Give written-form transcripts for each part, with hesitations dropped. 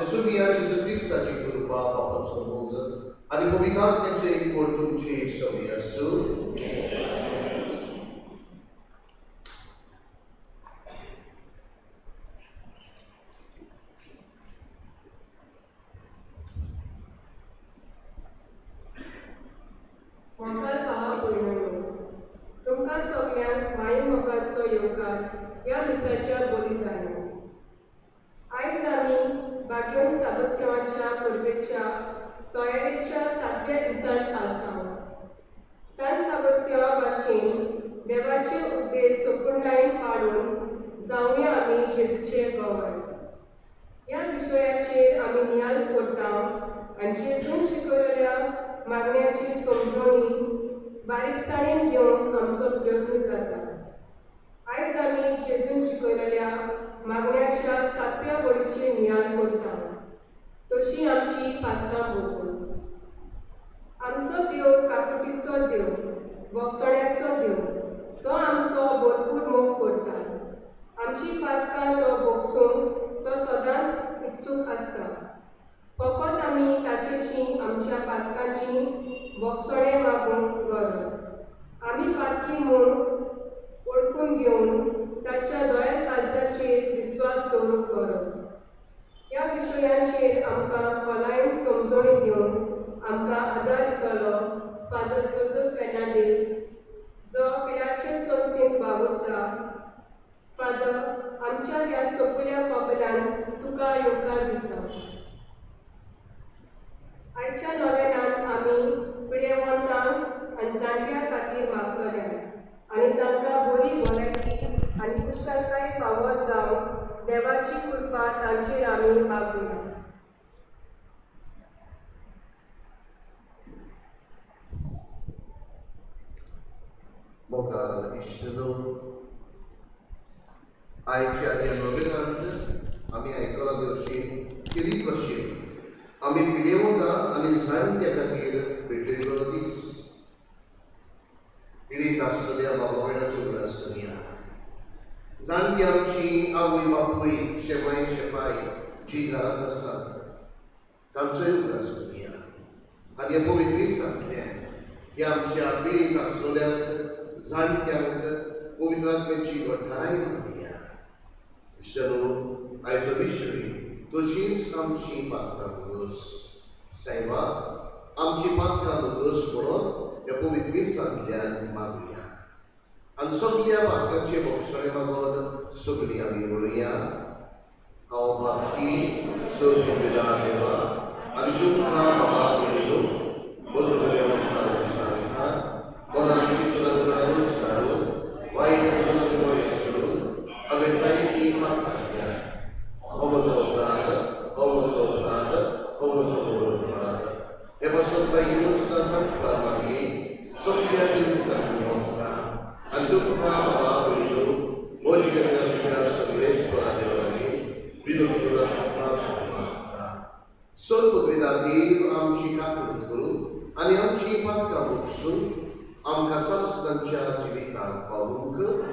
आमच्या सोबिया जेजू क्रिस्ताची कृपा, बापाचो मोग आनी पवित्र आत्म्याचें एकवट तुमचे सगळीं आसूं. मोगाळ भावा भयणांनो, तुमकां सगल्यांक माये मोगाचो येवकार ह्या मिसाच्या बलिदानान. आयज आमी बाग्योन साबस्त्यांवाच्या परबेच्या तयारेच्या सातव्या दिसान आसा. सान साबस्त्यांवा भाशेन देवाचे उपदेश सोपूर्णायेन पाळून जावया आमी जेजूचे गवाय. ह्या विशयाचेर आमी नियाळ करता आनी जेजून शिकयलेल्या मागण्याची समजणी बारीकसाणेन घेवंक आमचो प्रयत्न जाता. आयज आमी जेजून शिकयलेल्या मागण्याच्या सातव्या वळीचेर नियाळ करता. तशी आमची पातकां भोगोस. आमचो देव काकुटीचो देव, भोगसण्याचो देव, तो आमचो भरपूर मोग करता. आमची पातकां तो भोगसूंक तो सदांच इत्सूक आसता. फकत आमी ताचेशी आमच्या पातकांची भोगसणें मागूंक गरज. आमी पातकी म्हूण वळखून घेवन ताच्या दयाळ काळजाचेर विस्वास दवरूंक गरज. ह्या विशयांचेर आमकां खोलायेन समजणी दिवंक आमकां आदार दितलो फादर जोजफ फेर्नांडीस, जो पिलाचे संस्थेंत वावुरता. फादर, आमच्या ह्या सोपुल्या कपेलान तुका येवकार दिता. आयच्या नोवेनांत आमी पिडेवंतांक आनी जाणट्यां खातीर मागतले आनी तांकां बरी भलायकी आनी कुशळकाय फावो जावन देवाची कृपा तांचेर आमी मागुया. मोगाळ इश्टनो, आयच्या ह्या नोवेनांत आमी आयकलां ते भशेन केली भशेन आमी पिडेवंता आनी जाणट्या खातीर भेटयल्लो दीस. पिडेंत आसलेल्या बाबा भयणाचो उगडास करुया. जाणटी आमची आवय बापूय, शेमाय शेपाय जी घरांत आसात तांचोय उगडास करुया. आनी ह्या पवित्र मिसांतल्यान ह्या आमच्या पिडेंत आसलेल्यांक जाणट्यांक पवित्र आत्म्याची घटाय मागुया. इश्टनो, आयचो विशय तशींच आमची पातकां भोगस. सायबा, आमची पातकां भोगस म्हणून ह्या पवित्र मिसांतल्यान मागुया. आनी सगल्या पातकांचे भोगसणे मागून सगळीं आमी म्हणुया. हांव पातकी सर्व देवा आनी तुमकां बाबा भयणीनो म्हजो बऱ्या विचार सांगता मनान चिंतून घडून सारून वायट करून बरें सोडून हांवें जायतीं पातकां केल्यात. हो म्हजो अपराध, हो म्हजो अपराध, हो म्हजो व्हड अपराध. हे पासत मागीरूच सांगता मागीर सगल्या देवतांक मागता आनी तुमकां बाबा भयणीनो म्हजे खातीर आमच्या सगळेश्वरा देवा लागीं विनोद करून प्रार्थना मागता. सर्वपिता देव आमची काकूट करून आनी आमची पातकां भोगसून आमकां सासणाच्या जिविताक पावूंक.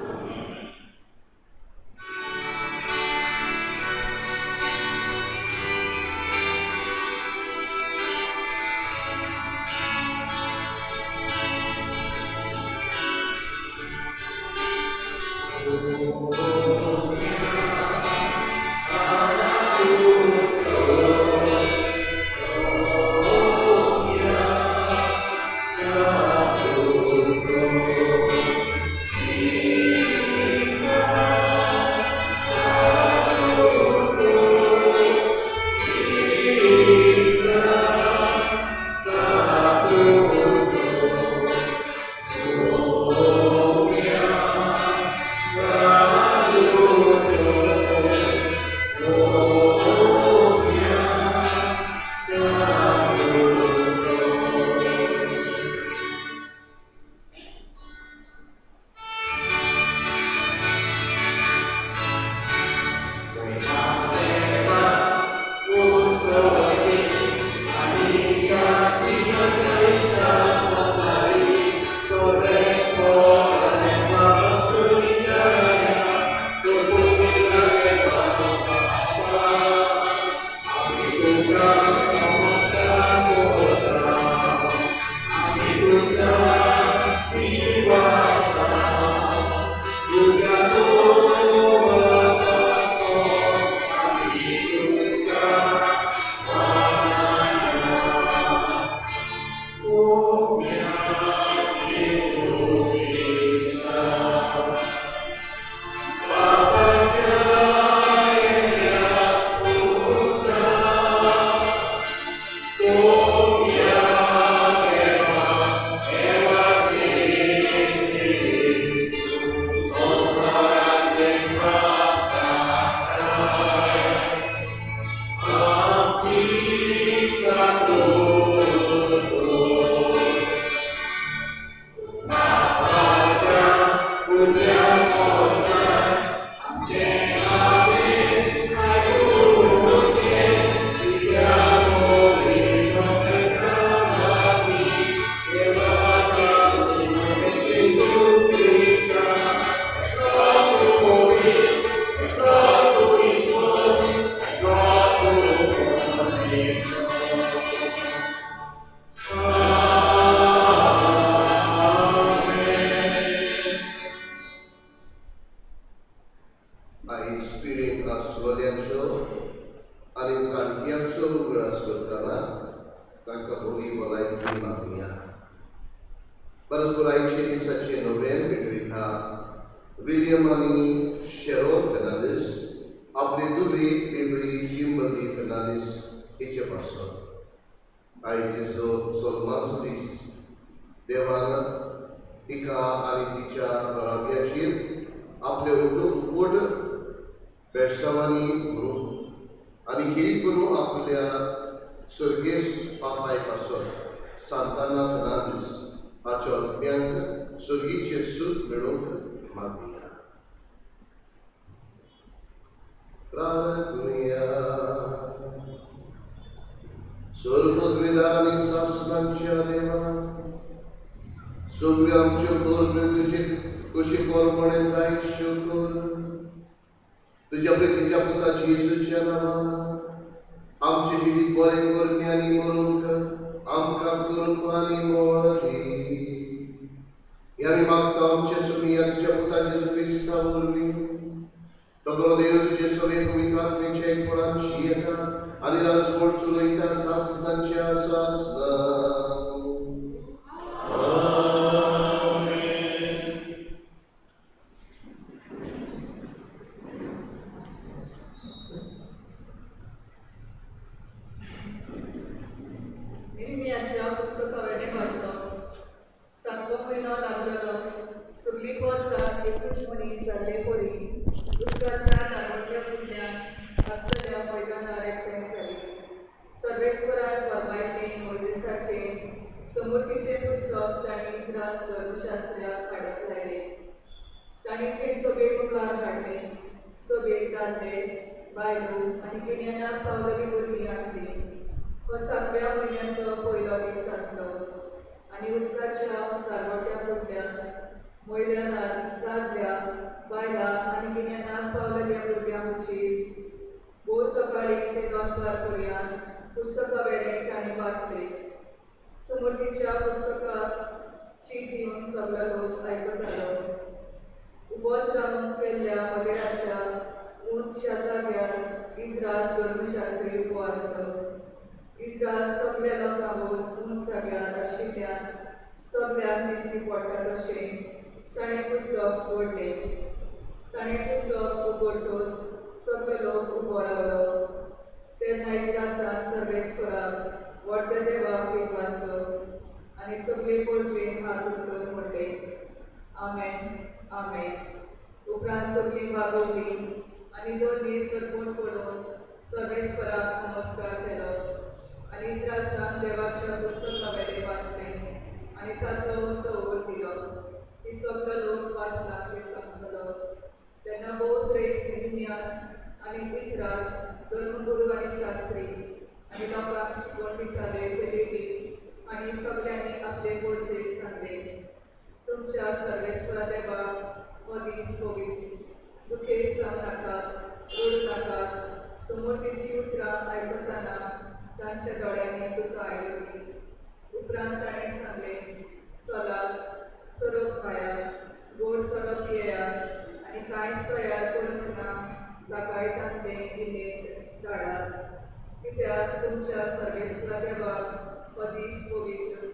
कित्याक तुमच्या सर्वेस्परा देवाक हो दीस पवित्र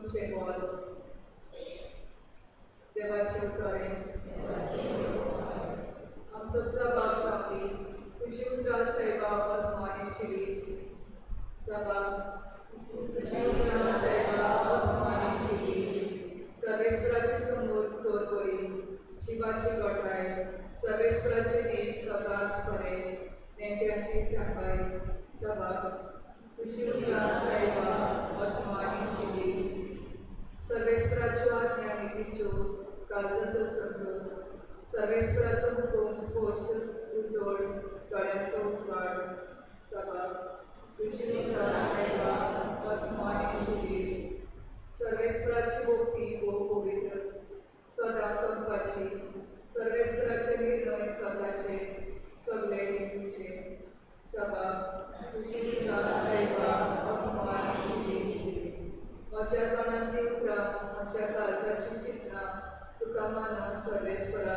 तुमचें मोल. देवाचें उपकारें आमचो जबाब सांगली तुजी उतरां सायबा आत्मानी जिवीत. जबाब तुजी उतरां सायबा आत्मानी जिवीत. सर्वेस्पराचे समूर सोर बरी जिवाची गोठाय सर्वेस्पराचे नेम सदांच बरे नेण्ट्यांची सांबाय. जबाब तुजी उतरां सायबा आत्मानी जिवीत. सर्वेस्पराच्यो आज्ञा नितीच्यो काळजाचो संतोश. सर्वेस्पराचो हुकूम स्पश्ट उजळ दोळ्यांचो उजवाड. जबाब तुजी उतरां सायबा आत्मानी जिवीत. सर्वेस्पराची भक्ती भोव पवित्र सदां तोंडपाची. सर्वेस्पराचे निर्णय सदांचे सगळे नितीचे. जबाब तुजी उतरां सायबा आत्मानी जिवीत. म्हज्या तोंडांतलीं उतरां म्हज्या काळजाचीं चिंतनां तुका मानून सर्वेस्परा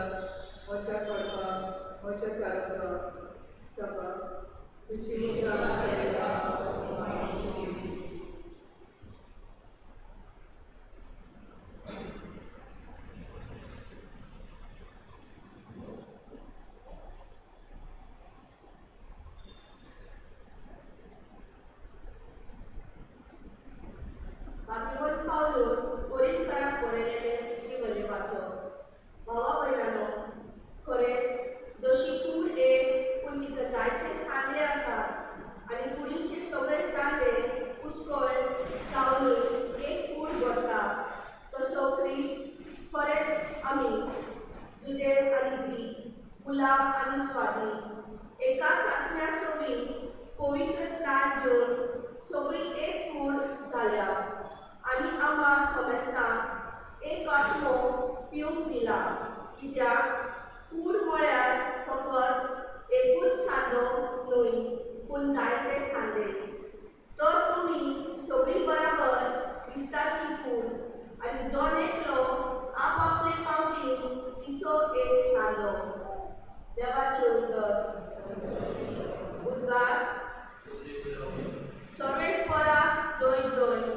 म्हज्या कळपा म्हज्या तारका. जबाब तुजी उतरां सायबा आत्मानी जिवीत. बाबीवन पावलून कोरिंथकारांक बरयलेले चिठी वयलें वाचप. भावा भयणांनो, खरेंच जशी कूड एक पूण तिका जायते सांदे आसात आनी कुडीचे सगळे सांदे पुस्कळ जावनूय एक कूड घडटा, तसो क्रिस्त. खरेंच आमी जुदेव आनी ग्रीक, गुलाम आनी स्वाधीन, एकाच आत्म्या सवीं पवित्र स्नान घेवन सगळी एक कूड जाल्या आनी आम्हा समेस्तांक एक आत्मो पिवंक दिला. कित्याक कूड म्हळ्यार फकत एकूच सांदो न्हय पूण जायते सांदे. तर तुमी सगळीं बराबर क्रिस्ताची कूड आनी जण एकलो आपआपले पावटीन तिचो एक सांदो. देवाचें उतर. उद्गार. सर्वेस्पराक जय जय.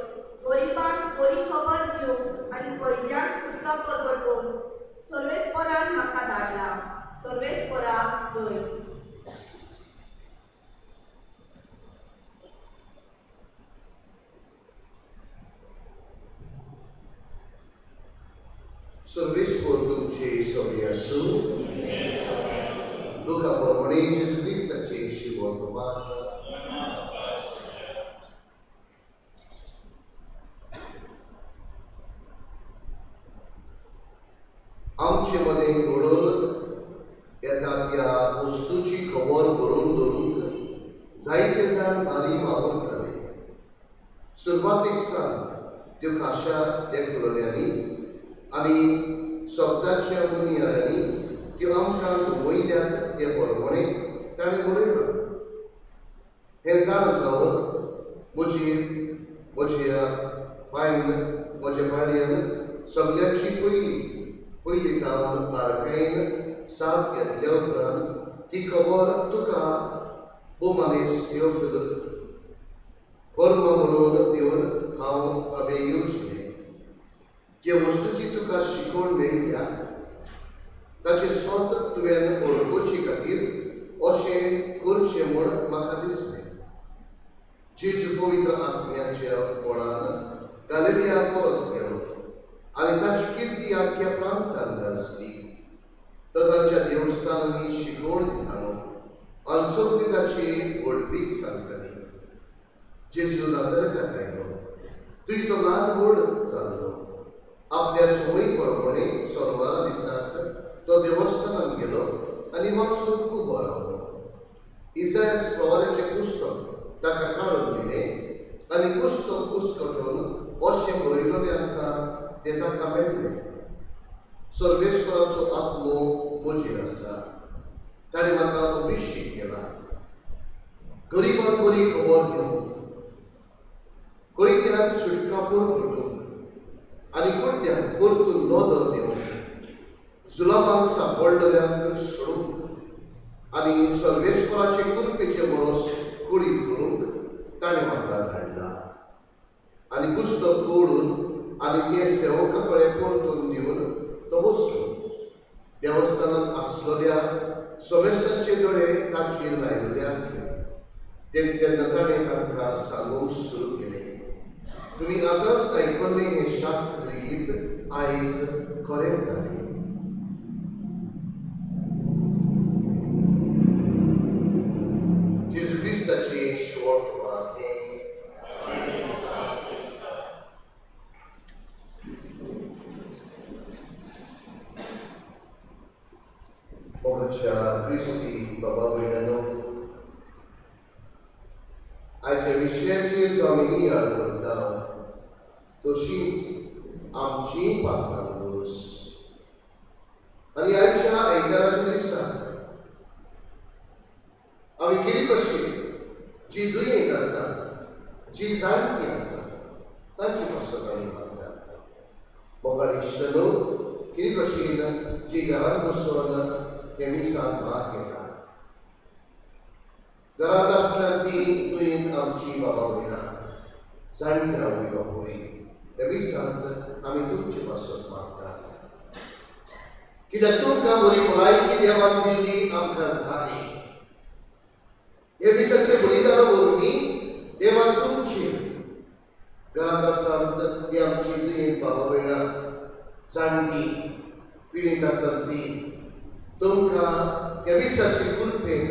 गरिबांक बरी खबर दिवंक आनी कैद्यांक सुटका परगटोवंक सर्वेस्परान म्हाका धाडला. सर्वेस्पराक जय. सर्वेस्पर तुमचे सगळे आसूं. लुका प्रमाणे जेजू क्रिस्ताचे शिववर्तमान. आमचे मदें घडोवन येता त्या वस्तूची खबर बरोवन दवरूंक जायते जाण भारी वापरताले. सुरवातेक सावन त्यो खाशा देखलल्यांनी आनी शब्दाच्या बुन्यादांनी त्यो आमकां घुमयल्यात ते प्रमाणे ताणें बरयलां. हें जाणा जावन म्हजेर म्हज्या पायन म्हज्या पाडयान सगल्यांची पयली पयली तावन बारकायेन साथ घेतल्या उपरांत ती खबर तुका भोवमानेस्त थियोफिलस कर्म बरोवन दिवन हांव हांवें येवजिलें. जे वस्तूची तुका शिकवण मेळ्ळ्या ताचें सत तुवें वळखुचे खातीर अशें करचें म्हूण म्हाका दिसलें. जेजू पवित्र आत्म्याच्या बळान गालिलिया परत गेलो आनी ताची किर्ती आख्ख्या प्रांतान गाजली. तो तांच्या देवस्थानांनी शिकवण दितालो आनी सगळी ताची व्हडवीक सांगताली. जेजू नाजरेताक आयलो, थंय तो ल्हान व्हड जाल्लो. आपल्या संवय प्रमाणे सोनवारा दिसाक तो देवस्थानांत गेलो आनी वाचूंक उबो रावलो. इजायस प्रवादाचें पुस्तक ताका काडून दिलें आनी पुस्तक उस्कटून अशें बरयलेलें आसा तें ताका मेळ्ळें. सर्वेस्पराचो आत्मो म्हजेर आसा, ताणें म्हाका अभिशेक केला गरिबांक बरी खबर दिवंक, कैद्यांक सुटका परगटूंक आनी कुड्ड्यांक परतून नदर दिवंक, जुलामांक सांपडलेल्यांक सोडूंक आनी सर्वेस्पराचे कृपेचें वरस कुडीत करूंक ताणें म्हाका धाडला. आनी पुस्तक कवडून तेन्ना ताणें तांकां सांगूंक सुरू केलें, तुमी आतांच आयकल्लें हें शास्त्र लेगीत आयज खरें जालें. जेजू क्रिस्ताचें शेवट वाक्य. मोगाच्या क्रिस्ती बाबा भयणांनो, आयच्या विशयाचेर जो आमी नियाळ करता तशींच आमची पात्रां गोस. आनी आयच्या आयताराच्या दिसा आमी कितें कशी जी दुयेंत आसा, जी जाणटी आसा तांची पासत आमी मागतात. मोगाळ इश्टांनो, कितें कशीन जी घरांत बसून हे मिसांत भाग घेतात, घरांत आसल्यार ती दुयेंत आमची बाबा भयणां, जाणटे आवय बापूय, ह्या मिसांत आमी तुमचे पासत मागतात. कित्याक तुमकां बरी भलायकी देवान दिल्ली आमकां जाय. हे मिसाचे बलिदाना वरवीं देवान तुमचेर घरांत आसात ती आमची दुयेंत बाबा भयणां, जाणटी पिडेंत आसात ती तुमकां ह्या मिसाचे कृपेन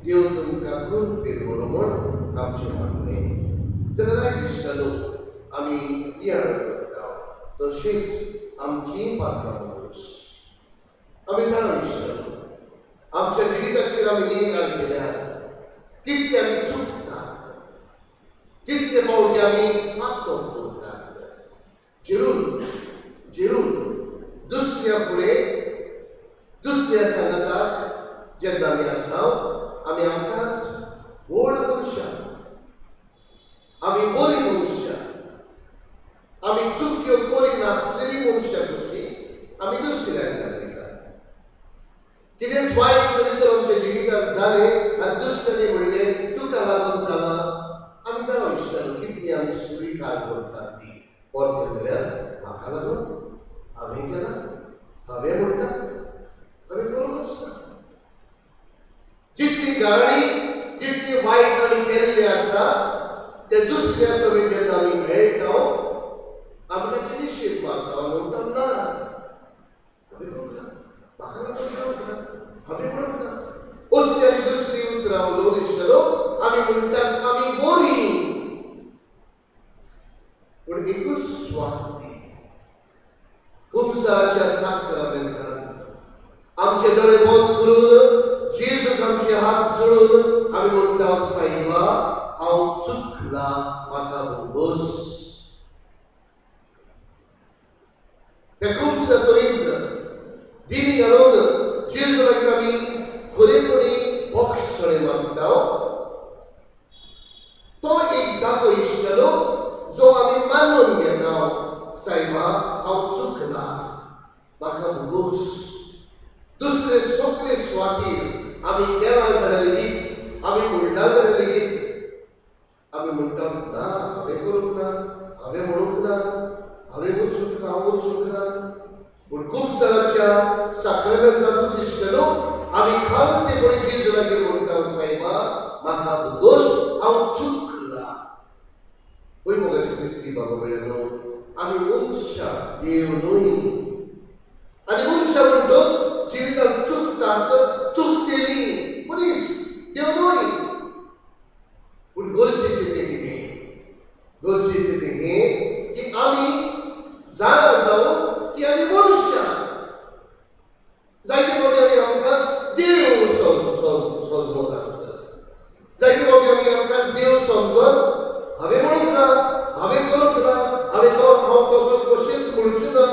देव तुमकां कृपेन बरो म्हूण आमचें मागणें. जाल्यार आयज इश्टांनो आमी नियाळ करता तशेंच आमची पात्रां गोस. आमी जाणा इश्टांनो, आमच्या जिविताचेर आमी नियाळ केल्यार कितले आमी चुकतात, कितले फावटी आमी आत्महत्या करतात. जेरून जेरून दुसऱ्या फुडें दुसऱ्या सांगाताक जेन्ना आमी आसा आमी आमकांच व्हड मनशां, आमी बरीं मनशां, आमी चुक्यो करिनासलेलीं मनशां कशीं आमी दुसऱ्यांक दाखयतात. कितेंच वायट करीत तर आमच्या जिवितांत जालें आनी दुसऱ्यांनी म्हणलें तुका लागून जालां, आमी जाणा इश्टांनो कितली आमी स्विकार करतात ती. परतें जाल्यार म्हाका लागून हांवें केलां, हांवें म्हणटा, हांवें करूंकच ना. जितली गाळणी, जितली वायट आमी केल्ली आसा ते दुसऱ्या सगळें जेन्ना आमी मेळटा आमी ताची निशेध मारता, म्हणटा ना हांवें करूंक ना, म्हाका लागून जावंक ना, हांवें म्हणूंक ना. असली आनी दुसरी उतरां उलोवन इश्टांनो आमी म्हणटात आमी बरीं, पूण एकूच स्वार्थी कुमसाराच्या साक्रामेंतान आमचे दोळे बंद करून जेजूक आमचे हात जोडून आमी म्हणटा, सायबा हांव चुकला, म्हाका भोगोस. त्या कुमसा तरेन दिमी घालून जेजू लागीं आमी खरेपणी बोक्षणे मागता. तो एक जागो इश्टांनो जो आमी मानून घेता, सायबा हांव चुकला, म्हाका भोगोस. दुसरे सगळे स्वातीर आमी केलां जाल्यार लेगीत, आमी म्हणलां जाल्यार लेगीत आमी म्हणटा ना हांवें करूंक ना, हांवें म्हणूंक ना, हांवें वचूंक ना, हांव वचूंक ना. पूण कुमसाराच्या साक्रामेंतांतूच इश्टांनो आमी खालतेपणी जेजू लागीं म्हणटा, सायबा म्हाका भोगोस, हांव चुकला. पळय मोगाचे क्रिस्ती बाबा भयणांनो, आमी मनशां, देव न्हय. आनी मनशां म्हणटच जिवितांत चुकतात, चुकतेली मनीस, देव न्हय. पूण गरजेचें तें कितें? गरजेचें तें हें की आमी जाणा जावं की आमी मनुष्यां. जायते फावटी आमी आमकां देव समजतात, जायते फावटी आमी आमकां देव समजत हांवें म्हणूंक ना, हांवें करूंक ना, हांवें तो हांव तसो कशेंच म्हणचें ना,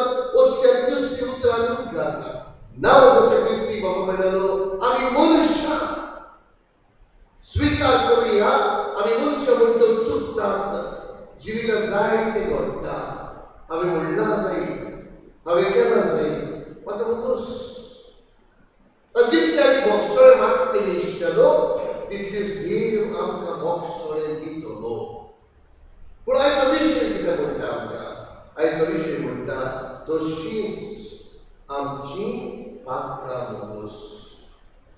असली आनी दुसरी उतरां आमी उद्गारतात. ना मोगाच्या क्रिस्ती बाबा भयणांनो, आमी मनुष्यां स्विकार करुया. आमी मनशां म्हणटच चुकतात, जिवितांत जायतें घडटा, हांवें म्हणलां जाय, हांवें केलां जाय, म्हाका भोगोस. जितले आमी बोगसोळे मागतले इश्टांनो तितलेच देव आमकां बोगसोळे दितलो. पूण आयचो विशय कितें म्हणटा आमकां? आयचो विशय म्हणटा तशींच आमची पात्रां भोगोस.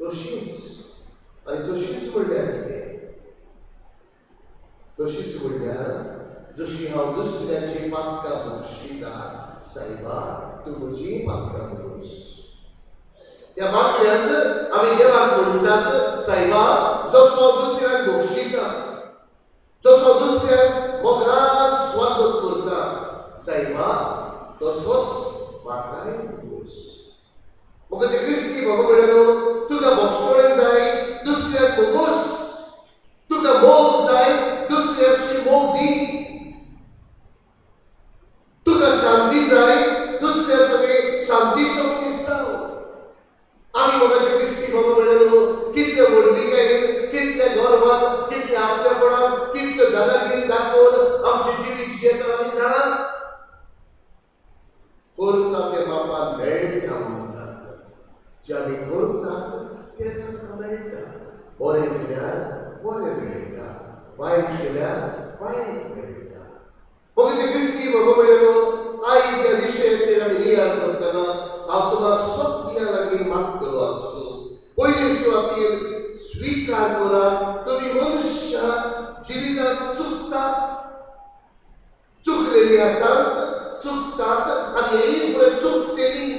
तशींच आनी तशींच म्हणल्यार कितें? तशीच म्हणल्यार जशी हांव दुसऱ्याची पातकां बक्षिता सायबा तूं म्हजी पातकां बक्षीस. ह्या मागण्यांत आमी देवाक म्हणटात सायबा जसो दुसऱ्याक बक्षिता जसो दुसऱ्याक मोगान स्वागत करता सायबा तसोच म्हाकाय बक्षीस. म्हाका ते क्रिस्ती बाबा म्हणलो तुका बक्षोळें जाय दुसऱ्याक बगोस, तुका मोग जाय दुसऱ्याची मोग दी, तुका शांती जाय दुसऱ्या सगळे शांतीचो मनीस जाव. आमी मोगाचे क्रिस्ती बाबा म्हणलो कितले व्हडविकायेन कितले गर्वान कितले आपलेपणान कितल्यो दादागिरी दाखोवन आमचें जिवीत जियेता आमी जाणात. करता ते बापान मेळटा म्हणटात, जे आमी करतात तेच आमकां मेळटा. बरें केल्यार बरें मेळटा, वायट केल्यार वायट मेळटा. मोगाचे क्रिस्ती बाबा म्हणलो आयज ह्या विशयाचेर आमी नियाळ करतना हांव तुका सगळ्यां लागीं मागतलो आसलो. पयले सुवातेर स्विकार करात तुमी मनशां जिवितांत चुकतात, चुकलेली आसात, चुकतात आनी हेय फुडें चुकतली.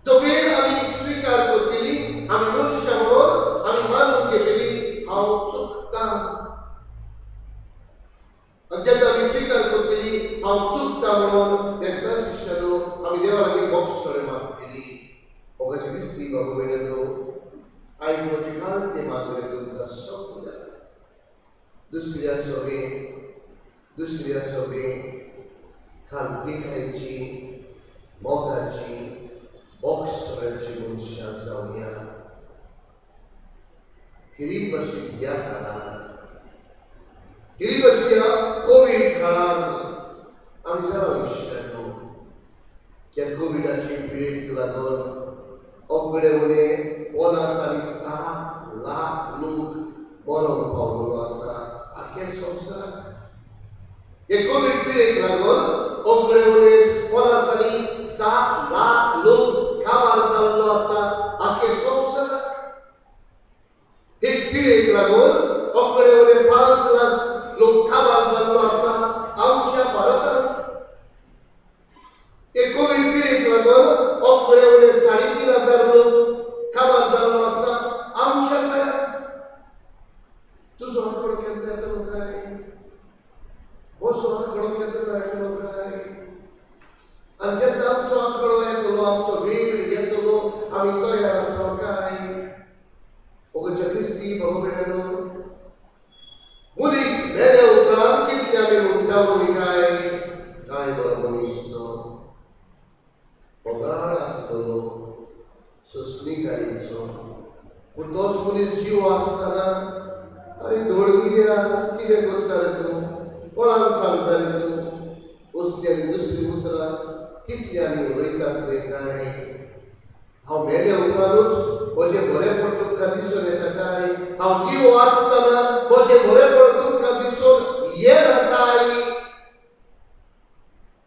तो वेळ आमी स्विकार करतली, आमी मनशां म्हणून आमी मानून घेतली हांव चुकता. आनी जेन्ना आमी स्विकार करतली हांव चुकता म्हणून तेन्ना शिश्यानो आमी देवा लागीं बक्षोळे मागतली. मोगाचे क्रिस्ती बाबा भयणांनो आयज म्हजें काल ते मागणें तुमकां सगळ्यांक दुसऱ्या सभें दुसऱ्या सभें खांतिकायेची मोगाची बक्षोळ्याची मनशां जावया. खेरीत भाशेन ह्या काळार, खेरीत भाशेन ह्या कोवीड काळार आमी जाणा इश्टांनो ह्या कोविडाचे पिडेक लागून अवघडे उणें 50 आनी 7 लाख लोक मरण पावलेलो आसा आख्या संवसाराक. हे कोवीड पिडेक लागून अवघडे उणें 50 आनी 7 लाख लोक काबार जाल्लो आसा आख्या संवसाराक. हे पिडेक लागून अवघडे उणें 5 लाख लोक काबार जाल्लो आसा आमच्या भारतांत. हे कोवीड पिडेक लागून अवघडे उणें 3500 लोक काबार जाल्लो आसा आमच्या गोंयांत. तुजो आंकडो केन्ना येतलो काय? म्हजो आंकडो केन्ना येतलो काय? आनी जेन्ना आमचो आंकडो येतलो, आमचो वेळ येतलो, आमी तयार आसा काय? मोगाच्या क्रिस्ती बाबा भयणांनो मनीस मेल्या उपरांत कितले आमी म्हणटा न्हय काय काय बरो मनीस तो, मोगाळ आसतलो, सोंसणीकायेचो. पूण तोच मनीस जीव आसतना अरे धोळ कित्याक कितें करता रे तूं, कोणाक सांगता रे तूं, असली आनी दुसरी उतरां कितली आमी उलयतात न्हय काय? हांव मेले उपरांतूच म्हजें बरेंपण तुमकां दिसून येता काय? हांव जीव आसतना म्हजें बरेंपण तुमकां दिसून येना काय?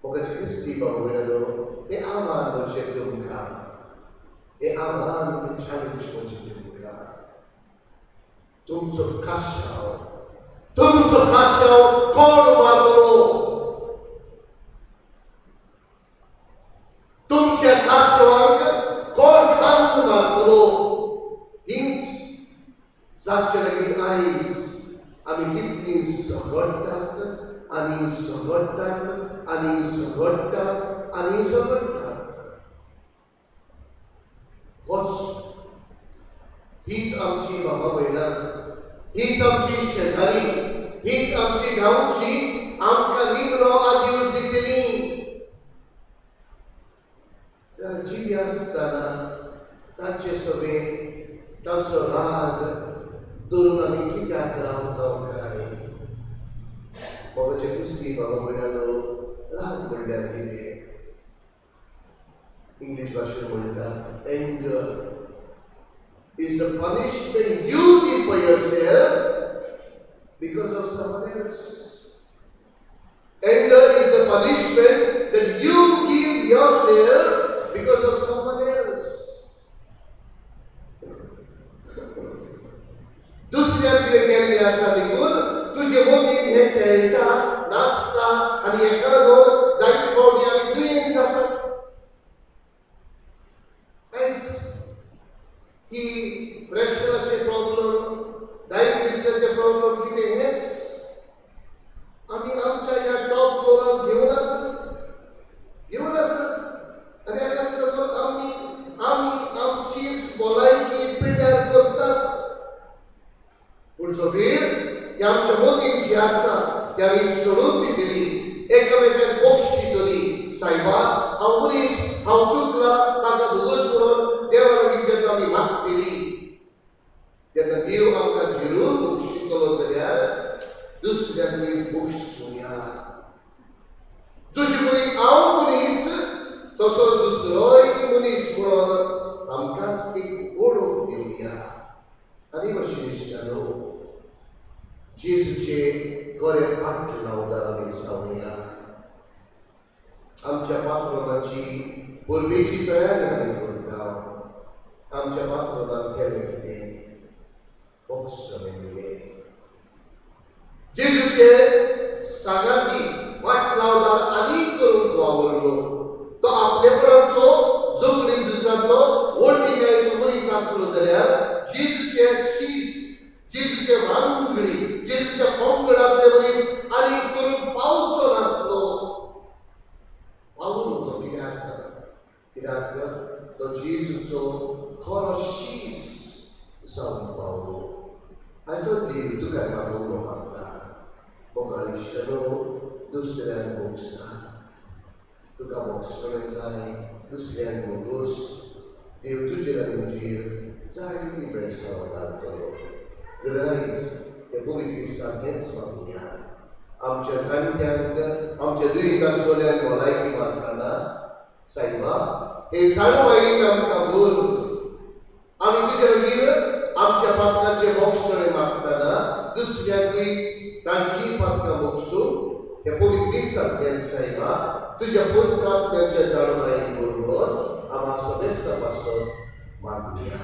मोगाचे क्रिस्ती बाबा भयणांनो हें आव्हान म्हजें तुमकां, हें आव्हान, हें चॅलेंज म्हजें तुमकां. तुमचो काशाव, तुमचो काशाव कोण मारतलो? तुमच्या काशवांक कोण खांद मारतलो? तीच जाचे लागीं आयज आमी कितलीं झगडटात आनी झगडटात आनी झगडटात आनी झगडटात. होच हीच आमची बाबा भयणां, हीच आमची शेजारी, हीच आमची गांवची आमकां निमणो आदिवस दितली. जिवी आसतना तांचे सभेन तांचो राग धरून आमी कित्याक रावता काय? मोगाचे क्रिस्ती बाबा भयणांनो राग म्हणल्यार कितें? इंग्लीश भाशेन म्हणटा anger is the punishment you give for yourself because of someone else. Anger is the punishment that you give yourself because of someone else. दुसऱ्या केल्ली आसा देखून तुजे मोतीन हे खेळटा नाचता आनी हेका लागून जायते फावटी आमी दुयेंत जातात. आयज ही प्रेशराचे प्रॉब्लम, डायबिटीसाचे प्रॉब्लम कितें हेच आमी आमच्या ह्या टॉप फ्लोराक घेवन आसात, घेवन आसात. आनी हाकाच लागून आमी आमी आमची भलायकी पिड्ड्यार करतात. पूण जो वेळ ही आमच्या मोतीन जी आसा ती आमी सोडून दितली, एकामेकांक बक्षितली. सायबा हांव मनीस, हांव चुकला, म्हाका भोगोस म्हणून देवा लागीं जेन्ना आमी मागतली तेन्ना देव आमकां जरूर बक्षितलो जाल्यार दुसऱ्यांकूय बक्षुया. जशी पळय हांव मनीस तसो दुसरोय मनीस म्हणून आमकांच एक ओळख दिवया. आनी मातशें इश्टानो, जेजूचे बरे पाटलावदार आमी जावया. आमच्या पात्रोनाची परबेची तयारी आमी करता. आमच्या पात्रोनान केलें कितें? बक्षणें दिलें. जेजूचे सांगाती वाटलावदार आनीक करूंक वावरलो. तो आपलेपणाचो, जगणी झुजाचो, व्हडविकायेचो मनीस आसलो जाल्यार जेजूचे शीस, जेजूचे वांगडी, जेजूच्या पंगडांतले मनीस आनीक करूंक पावचो नासलो. पावलो तो कित्याक? कित्याक तो जेजूचो खरो शीस जावन पावलो. आनी तो देव तुका म्हाका उलो मारता, मोगाळ इश्टानो, दुसऱ्यांक भोगसा. तुका भोगसणें जाय, दुसऱ्यांक भोगोस. देव तुजेर आनी म्हजेर जायतीं बेळसांवां घालतलो. जाल्यार आयज हे पवित्र दिसाक हेंच मागुया. आमच्या जाणट्यांक, आमच्या दुयेंत आसलेल्यांक भलायकी मागतना सायबा हे जाणवायेन आमकां भर. आमी तुज्या लागीं आमच्या पातकांचे भोगसणें मागतना दुसऱ्यांकूय तांचीय पातकां भोगसूंक हे पवित्र दिसांतल्यान सायबा तुज्या पवित्र आत्म्याच्या जाणवायेन भर म्हणून आमकां समेस्ता पासत मागुया.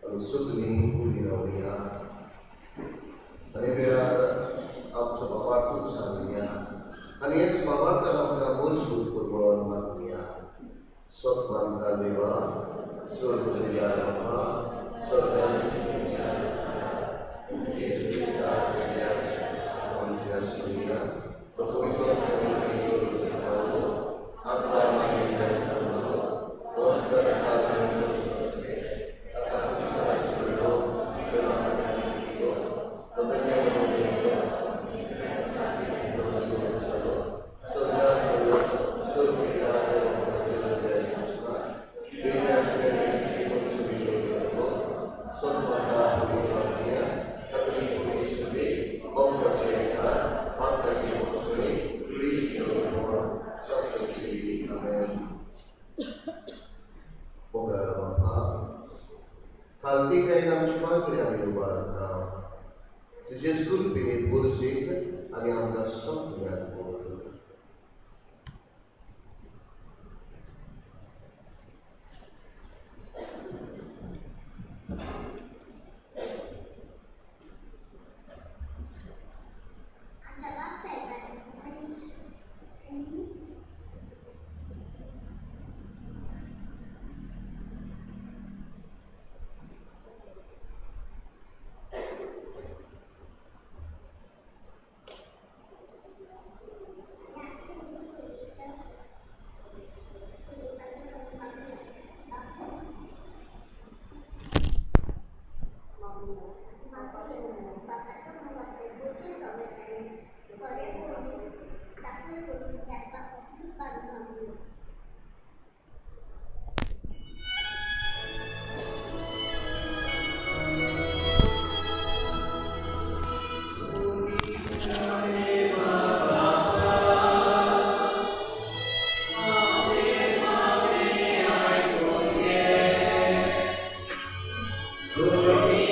आमी सगळीं उबीं रावया आनी वेळार आमचो बाबार्थूच सांगुया आनी हेच बाबार्थान आमकां मजबूत कर म्हणून मागुया. सत मानता देवा, स्वर्ग बापा, स्वर्गान जेजू क्रिस्ता आमच्या आसुया. तो पवित्र खालतीकायेन आमची मागणी आमी उबारता. तुजेच कृपेन गरजेक आनी आमकां सगळ्यांक भर. आमच्या बाप साहेबांनी आनी Gloria.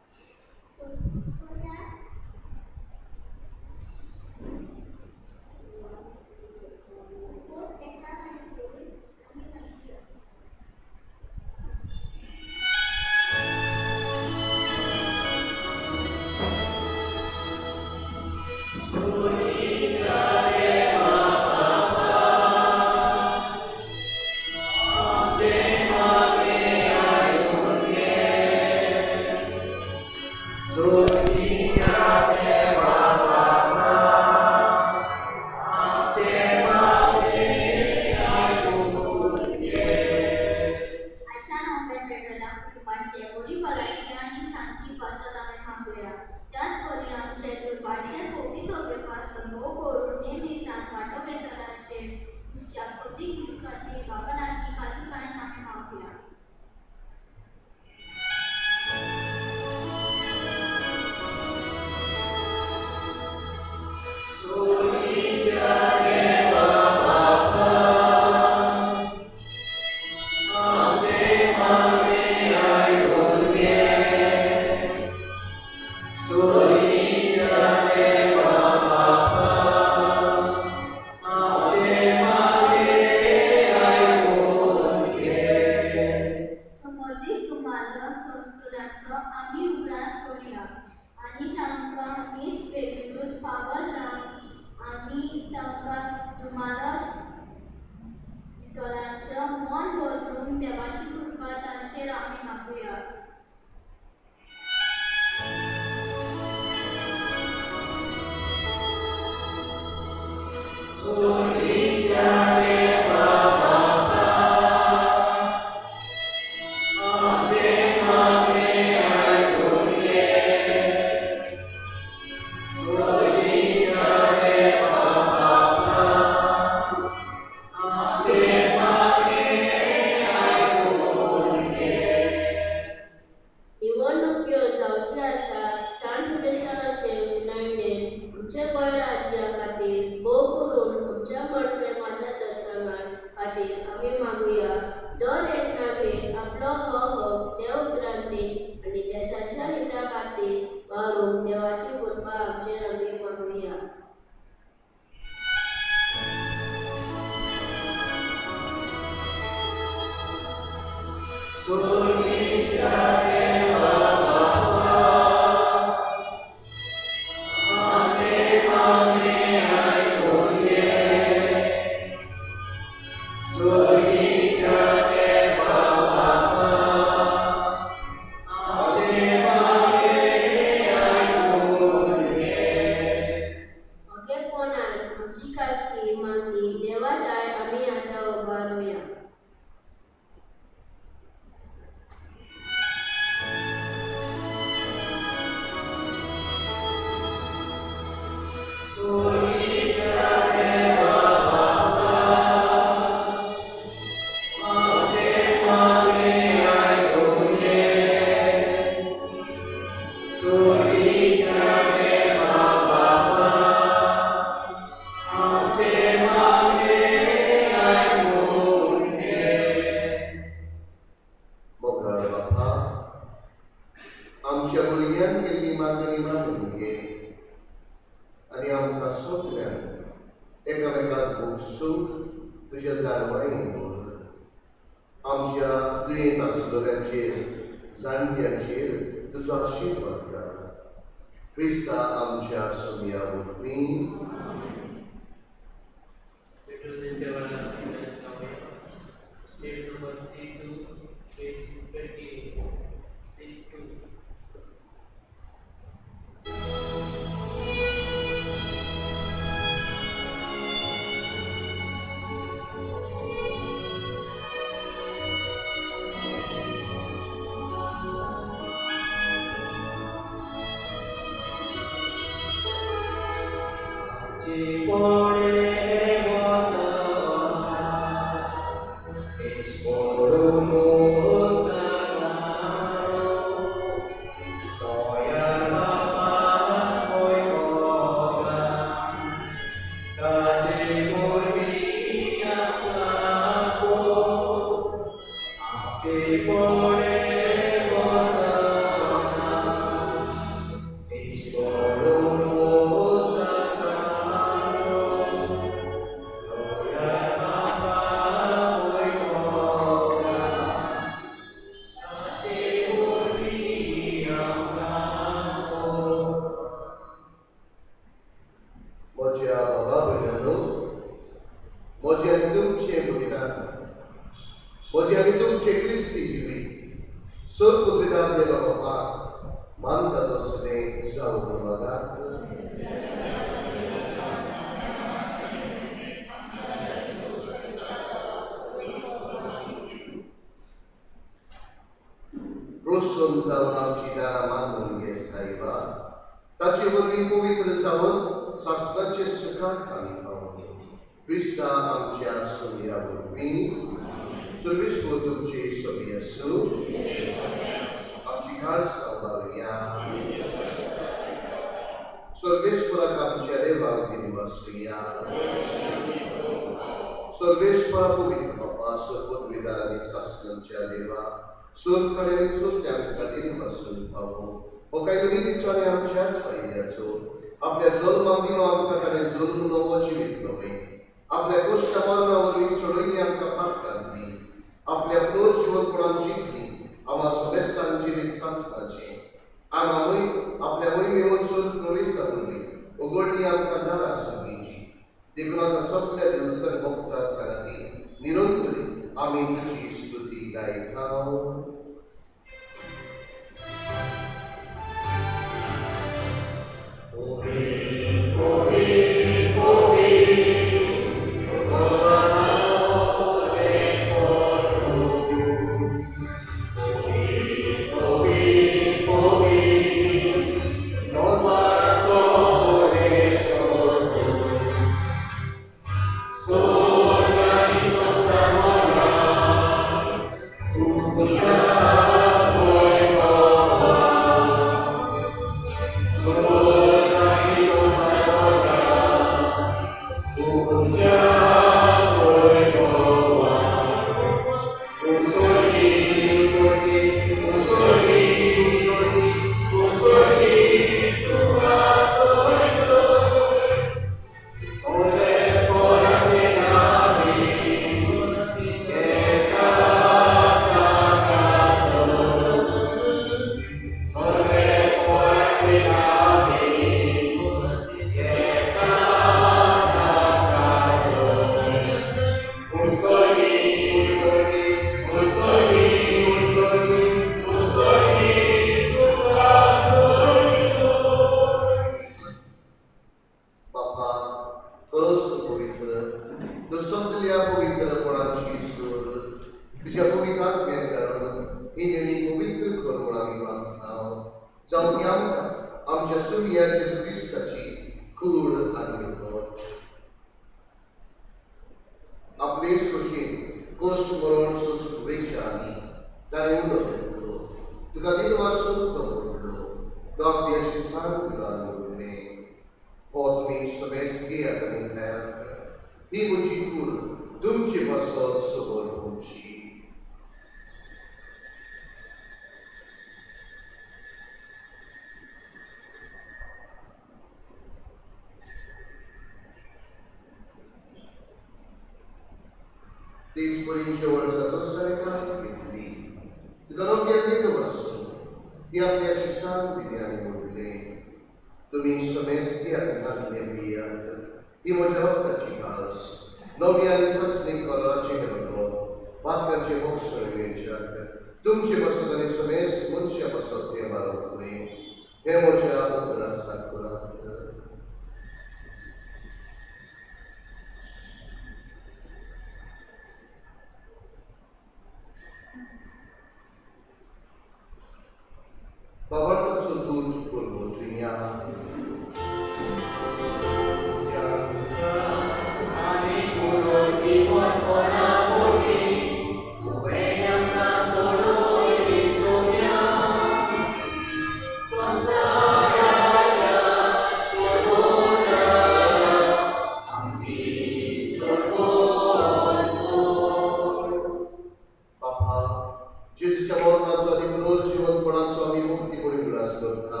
जेजूच्या मरणाचो आनी पुनर्जिवनपणाचो आमी मुक्तीपणी उगडास करता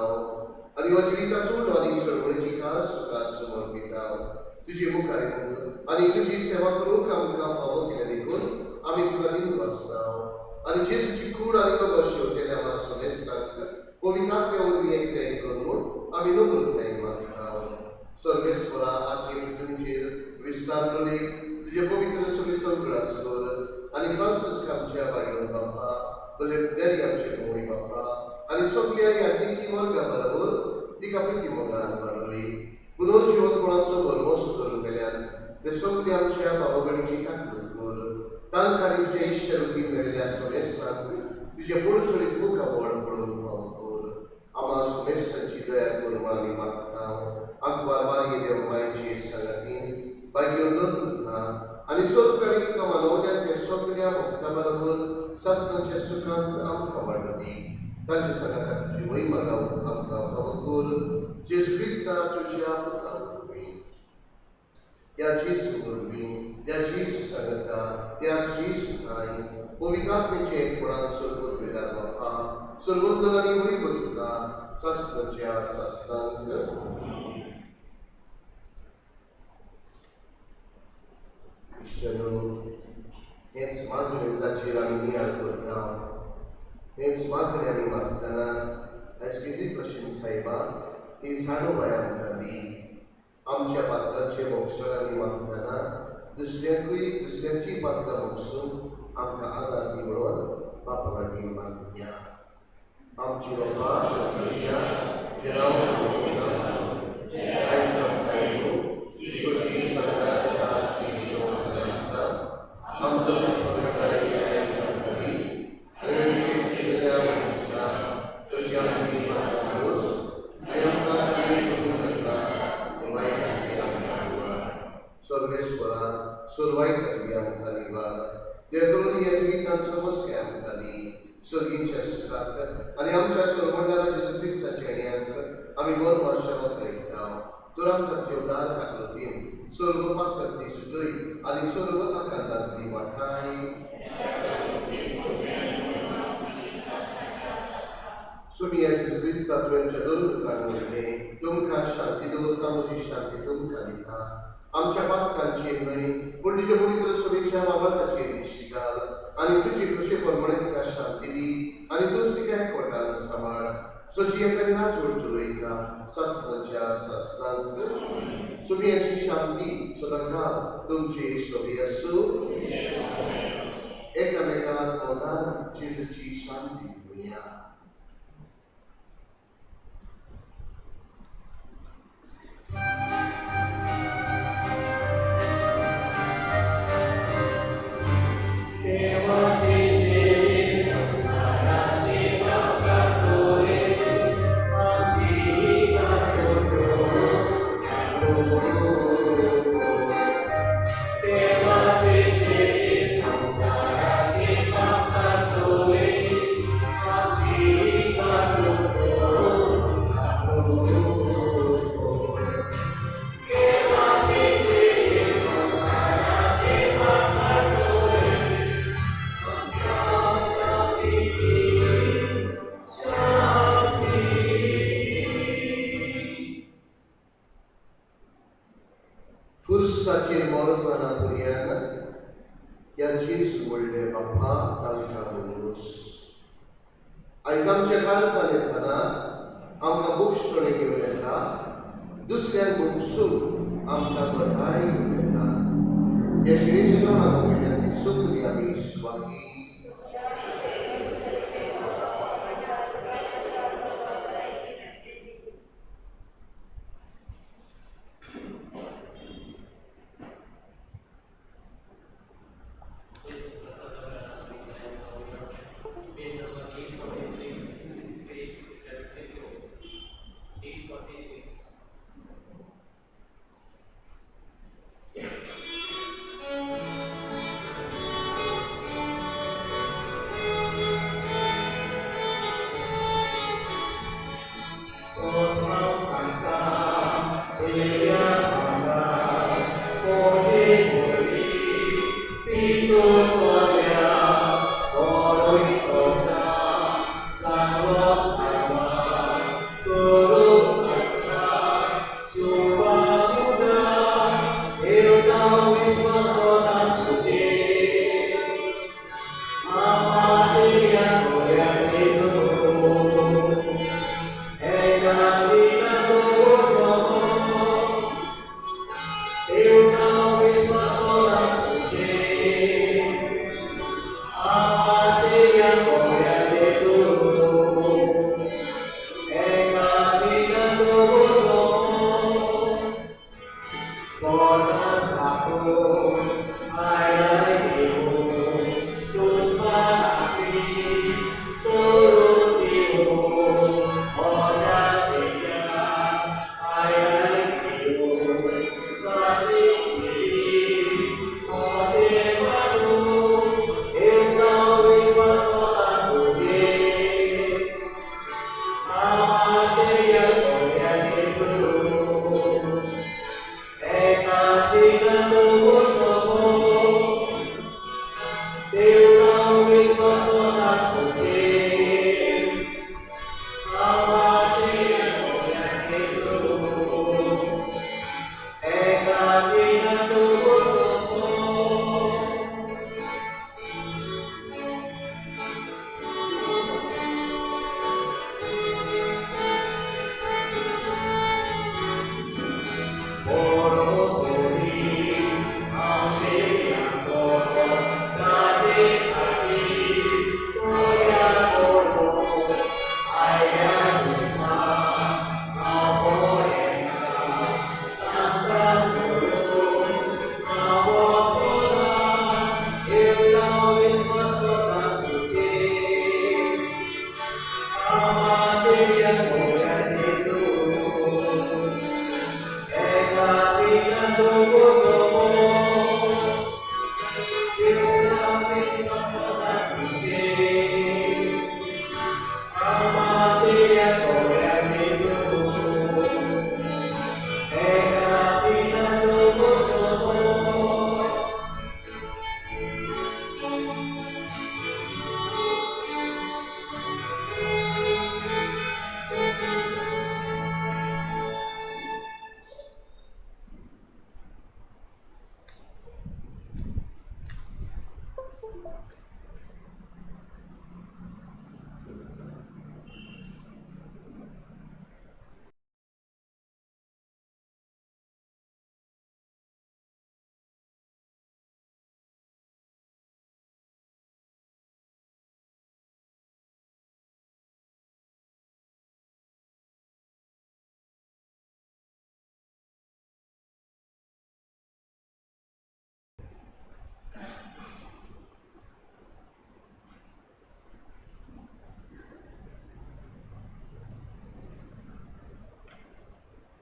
आनी हो जिविताचो उणो आनी चळवळीची खास तुका समर्पिता. तुजे मुखार येवंक आनी तुजी सेवा करूंक आमकां फावो केल्या देखून आमी तुका दिवन आसता आनी जेजूची कूड आनी रगत शेवतेल्या आमच्या सोमेस्तांक पवित्र आत्म्या वरवीं एकठांय कर म्हूण आमी नम्रतायेन मागता. सर्वेस्वरा आख्खे पृथ्वीचेर विस्तारलेली तुजे पवित्र सभेचो उगडास कर आनी फ्रांसिस्क आमच्या बायलो बाप्पा, नेरी आमचे मोळी बाप्पा आनी सगल्या याज्ञिकी वर्गा बरोबर तिका प्रिती मोगान वाडयली. पुनर्जिवनपणाचो भरवंसो धरून गेल्यान ते सगळे आमच्या बाबा भयणीची काकूट कर. तांकां आनी तुज्या इश्ट रुतीन मेळिल्ल्या सोमेस्तांक तुजे पुरसोडीत मुखामळ पळोवंक फावो कर. आमा सोमेस्तांची दया कर म्हूण आमी मागता. आंकवार मारये देव मायचे सांगातीन बागयो दत्ता आनी स्वरूपाणी तुका मानवल्यान ते सगल्या भक्तां बरोबर सासणाच्या सुखांत आमकां वाडो दी. तांच्या सांगाताक तुजी महिमा गावंक आमकां फावो कर. जेजू क्रिस्ता तुज्या पुता वरवीं, त्या जेजू वरवीं, त्या जेजू सांगाता, त्या जेजू ठांय पवित्र आत्म्याच्या एकपणान सर्वोत्वेदार बापा, सर्वोत्तर आनी वैभव तुका सासणाच्या सासणांत. इश्टानो, हेच मागणें जाचेर आमी नियाळ करता, हेच मागणें आमी मागतना आयज कितें भशेन सायबा ही जाणवाय आमकां दी. आमच्या पात्रांचे भोगसण आमी मागतना दुसऱ्यांकूय दुसऱ्यांची पात्रां भोगसून आमकां आदार दी म्हणून बापा लागीं मागया. आमची बापा स्वर्गाच्या, तुजें नांव आयज आमकां येवं, तुजी कशी स्वर्गात जाता तशी संवसारांत आसा. आमचो आयज आमकां दी आनी आमचे इत्सेच्या भोगशिता तशी आमची पात्रां भोगस आनी आमकां करूं नाका वायटांतली आमकां निवार. सर्वेस्वरा सर्वायटांतली आमकां निवार. देखून ह्या जिवितांत समस्या आमकां दी. सर्गींच्या सुखांत आनी आमच्या सर्वंडारा जेजू क्रिस्ताच्या येण्यांक आमी बरो आशावाद करिता. तर आमकां तुजे उदार काकलतीन सर्व पात्रांतली सुटय आनी सर्व आकांतांतली वाठाय. सुमिया जेजू क्रिस्ता तुवें आमच्या दोन उतरांक म्हणलें, तुमकां शांती दवरता, म्हजी शांती तुमकां दिता. आमच्या पातकांचेर न्हय पूण तुज्या पवित्र सभेच्या वावराचेर दिश्टी घाल आनी तुजी कृशे प्रमाणे तिका शांती दी आनी तूंच तिका एकवटान सांबाळ. सजी एकादी नाचवड चलयता सासणाच्या सासणांत. सुमियाची शांती सदांकाळ तुमची सभी आसूं. एकामेकांक मोगान जेजूची शांती दिवया. खुर्साचेर मरतना भुरग्यान ह्या जेजू व्हडले बाप्पा तांकां भोगोस. आयज आमच्या काळजान येतना आमकां भोगसणे घेवन येता, दुसऱ्यांक भोगसून आमकां घटाय घेवन येता. ह्या शिणेच्या तोंडाक वयल्यान ती सगळी आमी स्वागी. Page number 846, page 72, 846.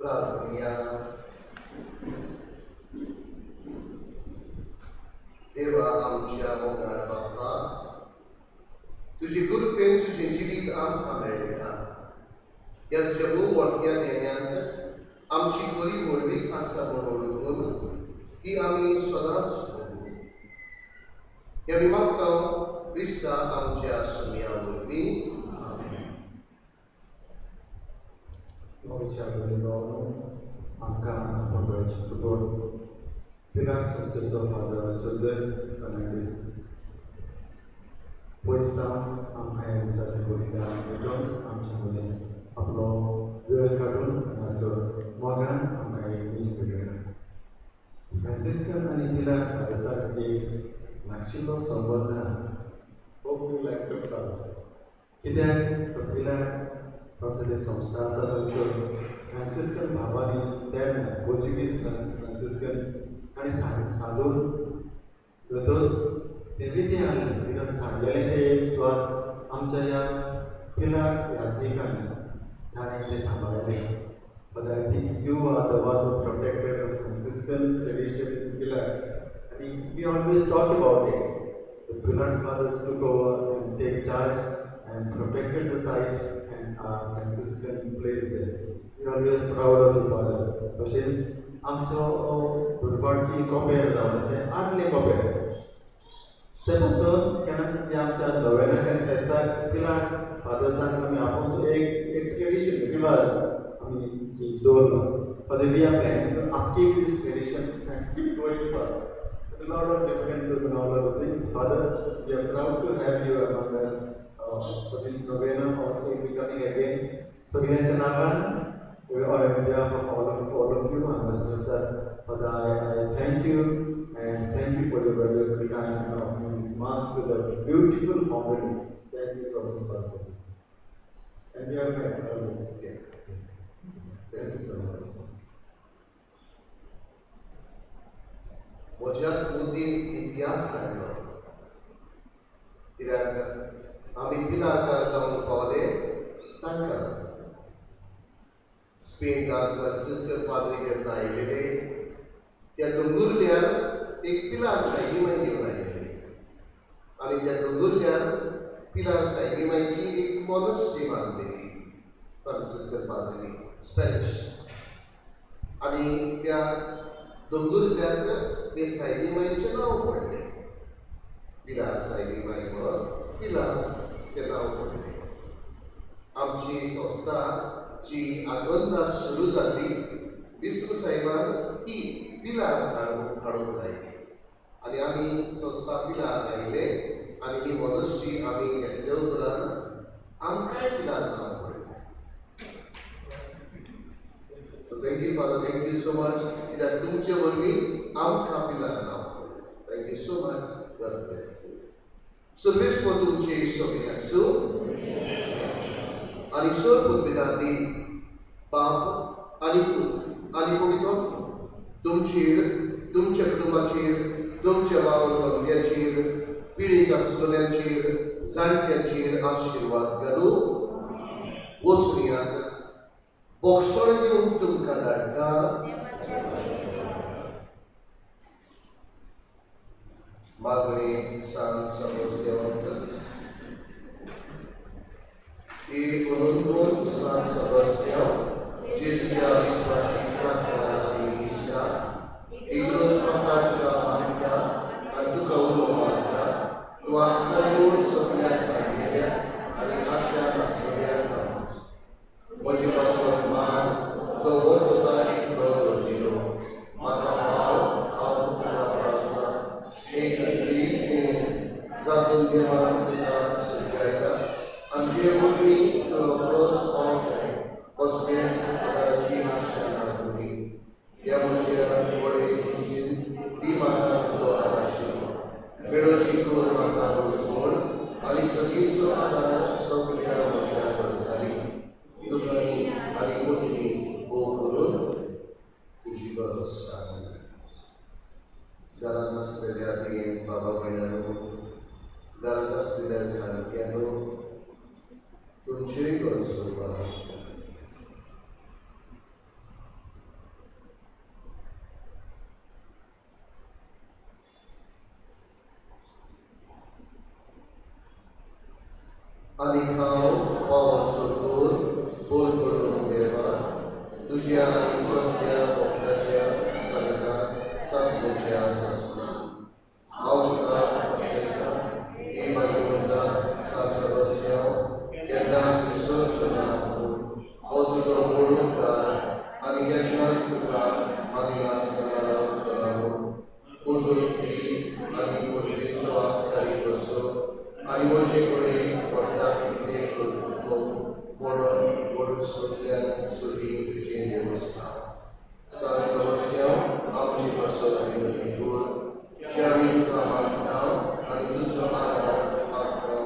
प्रार्थना। देवा आमच्या मोगाळ बापा, तुजे कृपेन तुजें जिवीत आमकां मेळटा। ह्या तुज्या भोव व्हडल्या देण्यांत आमची बरी व्हडवीक आसा म्हणून वळखून ती आमी सदांच भोगूं। ह्या आमी मागता क्रिस्ता आमच्या सुमया वरवीं, आमेन। आमकां फुटबॉल पिलार संस्थेचो फादर जोसेफ फर्नांडीस पयसतांव आमकां ह्या दिसाचें बलिदान भेटोवन आमच्या मदीं आपलो वेळ काडून हांगासर मोगान आमकां एक मीस भेटयता। फ्रांसिस्कन आनी पिलार फादर्साक एक लागशिल्लो संबंद आहा। Hope you accept father. कित्याक तो पिलार तांचो ते संस्था आसा थंयसर फ्रांसिस्कन भावांनी तेन्ना पोर्चुगीज फ्रांसिस्कन्स ताणें सांडून दोतोस ते रितें आहलें because सांडलेलें तें एक सुवात आमच्या ह्या पिलार याज्ञिकांनी ताणें तें सांबाळलें। But I think you are the one who protected the Franciscan tradition in Pilar. आनी we always talk about it. The Pilar fathers took over and take charge and protected the site and our Franciscan place there. We are always proud of you, Father. तशेंच आमचो दुर्भाटची कोपेर जावन आसा आदलें कोपेर ते पासून केन्ना आमच्या नोवेनाक आनी फेस्ताक पिलार फादर्सांक आमी आपोवचो एक एक ट्रेडिशन रिवाज आमी दवरला। Father, we are planning to upkeep this tradition and keep going further. With a lot of differences and all other things, Father, we are proud to have you among us. For this novena also will be coming again. सगळ्यांच्या नांवान on behalf of all of you, Ambassador sir, Father, I thank you and thank you for your valuable time and offering this mass with a beautiful homily. Thank you so much, Father. And we are met earlier. Yeah. Thank you so much. म्हज्याच बुद्दीन इतिहास सांगलो कित्याक आमी पिलारकार जावन पावले तांकां स्पेनान Franciscan पाद्री जेन्ना आयिल्ले त्या दोंगुर्ल्यार एक पिलार सायबीमाय घेवन आयिल्ले आनी त्या दोंगुर्ल्यार पिलार सायबीमायची एक मोनस्ट्री बांदलेली फ्रांसिस्कन पाद्रीनी स्पॅनिश आनी त्या दोंगुर्ल्याक ते सायबीमायचें नांव पडलें पिलार सायबीमाय म्हणून पिलार तें नांव पडलें. आमची संस्था जी आगोंदा सुरू जाली बिस्प साहेबान ती पिलार हाडूंक लायली आनी आमी संस्था पिलार आयले आनी ही मोनस्ट्री आमी घेतले उपरांत आमकांय पिलार नांव पडलें. So thank you father, thank you so much कित्याक तुमचे वरवीं आमकां पिलार नांव पडलें. Thank you so much, God bless you. सर्वेस्पर तुमचे सगळे आसूं आनी सर पुतपितांनी बाप आनी पूत आनी पवित्र आत्मो तुमचेर, तुमच्या कुटुंबाचेर, तुमच्या वावर धंद्याचेर, पिडेंत आसलेल्यांचेर, जाणट्यांचेर आशिर्वाद घालूं. वचुयात, बोगसण दिवंक तुमकां धाडटा. मागणें सांग समजल्यांक एक अनंतवन सांग समजल्यांव जेजूच्या विश्वासी चाकरा आनी इश्टा इग्रोज म्हाका तुका मानता आनी तुका उलो मारता. तूं आसता येवन सगल्या सांगलेल्या आनी आशा नासलेल्या कामाचो म्हजे पासत मान जो वरता इतलो दवरिलो म्हाका पाव हांव तुका प्रार्थना एक गिरीत जातून देवान तुका सजायता आमचे वरवीं तूं रोखडोच पावताय कसलेच आदाराची आशा ना तुमी ह्या म्हज्या व्हडे तुमचेन दी म्हाका तुजो आदाशिल्लो मेळोशी कर म्हाका रोजवण आनी सगळींचो आदार सगल्या म्हज्या गरजांनी दुकानी आनी कोतनी भोव करून तुजी गरज सांग. घरांत आसलेल्या तुवें बाबा भयणानो, घरांत आसलेल्या जाणट्यांनो, तुमचेय गरजो बाबा. आनी हांव पावस कर बोल पडून देवा तुज्या आनी सगल्या भक्ताच्या सांगाताक सासण्याच्या सासना. हांव तुका आसयता हे भाग्यवंता सांत सेबास्त्यांव, केन्नाच विसरचो ना म्हणून हो तुजो व्हड उपकार आनी केन्नाच तुका मानिनासतना रावचो ना म्हूण म्हजो इतली आनी पदवेचो आस्कारी कसो आनी म्हजे कडेन पडटा तितलें करतलो म्हणून व्हड सगल्यान सगळीं तुजें देवस्थान. सांत सेबास्त्यांव आमचे पासत विनंती कर जे आमी तुका मानता आनी तुजो आदार मागता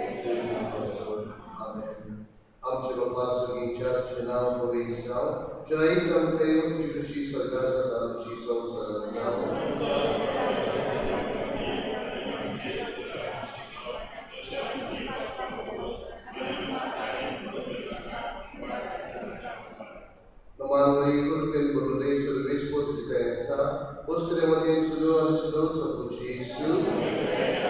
एक पासत. आमेन. आमचे बापा सगळींच्या तुजें नांव पवित्र जावं, तुजें राज्य आमकां येवं, तुजी खुशी स्वर्गार जाता तशी संवसारांत जावं. मानवरी कृपेन भरुले सर्वेस्पर तुजी दया आसा, वस्तुरे मदें सुदो आनी सुदो चपुची येसू.